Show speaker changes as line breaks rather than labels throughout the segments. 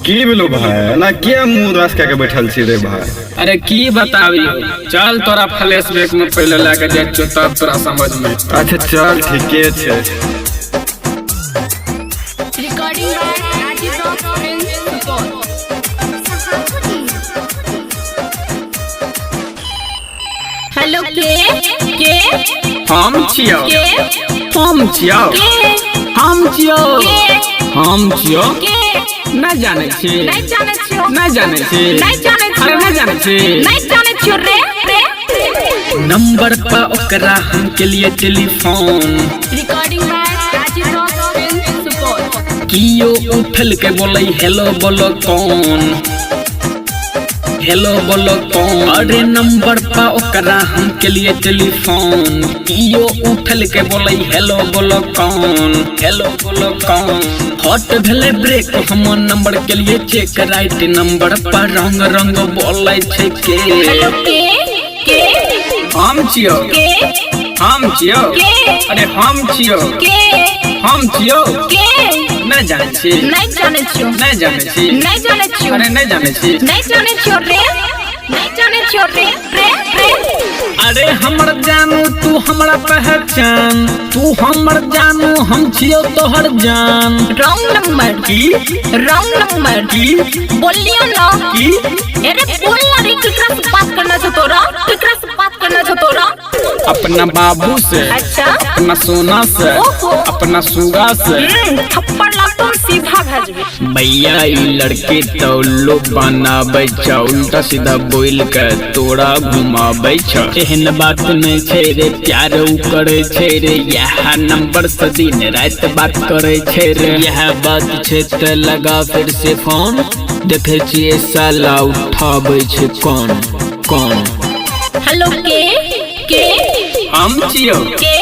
की भेलो भाई, ना किया मुंह उदास कए के बैठल छी रे भाई?
अरे की बताबियो, चल तोरा फ्लैशबैक में पहले लए के जाइ छियौ तब तोरा समझ में।
अच्छा चल ठीके छै।
Recording by Rajiv Rock Films Supaul. Hello के
हम छियौ।
के
हम छियौ।
के
हम छियौ।
के
हम छियौ।
के
नहि जानै छी।
नहीं जानै छियौ।
नहि जानै छी।
नहीं जानै छियौ।
अरे नहि जानै छी।
नहीं जानै छियौ रे रे।
नंबर पर ओकरा हम के लिए telephone.
Recording by Rajiv Rock Films Supaul.
कियो उठल के बोलै हेलो बोलो कौन, हेलो बोलो कौन। अरे नंबर पर ओकरा हम के लिए टेलीफोन। कियो उठल के बोलै हेलो बोलो कौन, हेलो बोलो कौन। हट भेलै ब्रेक हम नंबर के लिए चेक। राइट नंबर पर रंग रंग बोलै छै के।
हेलो के
हम छियौ।
के
हम छियौ।
के
अरे हम छियौ।
के
हम छियौ।
के
नहि जानै छी।
नहीं जानै छियौ।
नहि जानै छी।
नहीं जानै छियौ।
अरे नहि जानै छी।
नहीं जानै छियौ रे, नहीं जानै छियौ रे रे रे।
अरे हमर जानू तू हमरा पहचान, तू हमर जानू हम छियौ तोहर जान।
Wrong number.
की?
Wrong number.
की?
बोलियो ना।
की?
अरे बोल ना रे, केकरा से बात करना छौ तोरा? केकरा से बात करना छौ तोरा?
अपना बाबू से।
अच्छा।
अपना सोना से।
ओहो।
अपना सुगा से।
थप्पड़ लागतो सीधा भेजबे।
भैया ई लड़की तो उल्लू बनाबै छौ, उल्टा सीधा बोल के तोरा घुमाबै छौ। एहन बात नहीं छै रे, प्यार उ करै छै रे। यह नंबर से दिन रात बात करै छै रे। यह बात छै त लगा फिर से फोन, देखै छियै साला उठाबै छै कौन कौन।
हेलो के के
हम छियौ।
के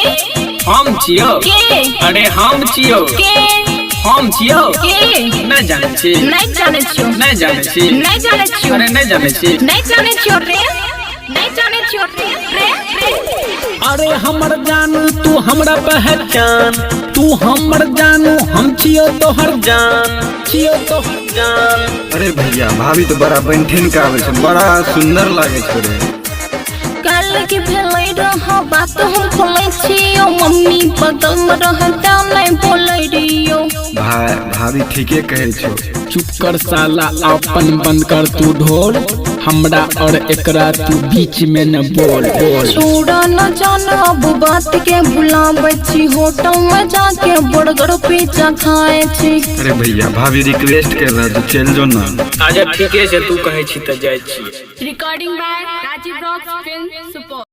हम छियौ।
के
अरे हम छियौ।
के
हम छियौ।
के
नहि जानै छी।
नहीं जानै छियौ।
नहि जानै छी।
नहीं जानै छियौ।
अरे नहि जानै छी।
नहीं जानै छियौ रे, नहीं जानै छियौ रे रे रे।
अरे हमर जानू तू हमरा पहचान, तू हमर जानू हम छियौ तोहर जान, छियौ तोहर जान।
अरे भैया भाभी तो बड़ा बनठिन के आबै छै, बड़ा सुंदर लागै छै रे।
कल के भेलै रह बात हम खोलै छियौ, मम्मी बगल में रहता नहीं बोलै रियौ।
भाई भाभी ठीके कहै छौ।
चुप कर साला, अपन बंद कर तू ढोल, हमरा और एकरा तू बीच में न बोल बोल।
छोड़ा न जाना अब बात के भुलाबै छी, होटल में जाके बर्गर पिज्जा खाए छी।
अरे भैया भाभी रिक्वेस्ट कर रहा है, चल जो ना।
अच्छा ठीके छै, तू कहै छी तऽ जाइ छी।
Recording by Rajiv Rock Film Supaul.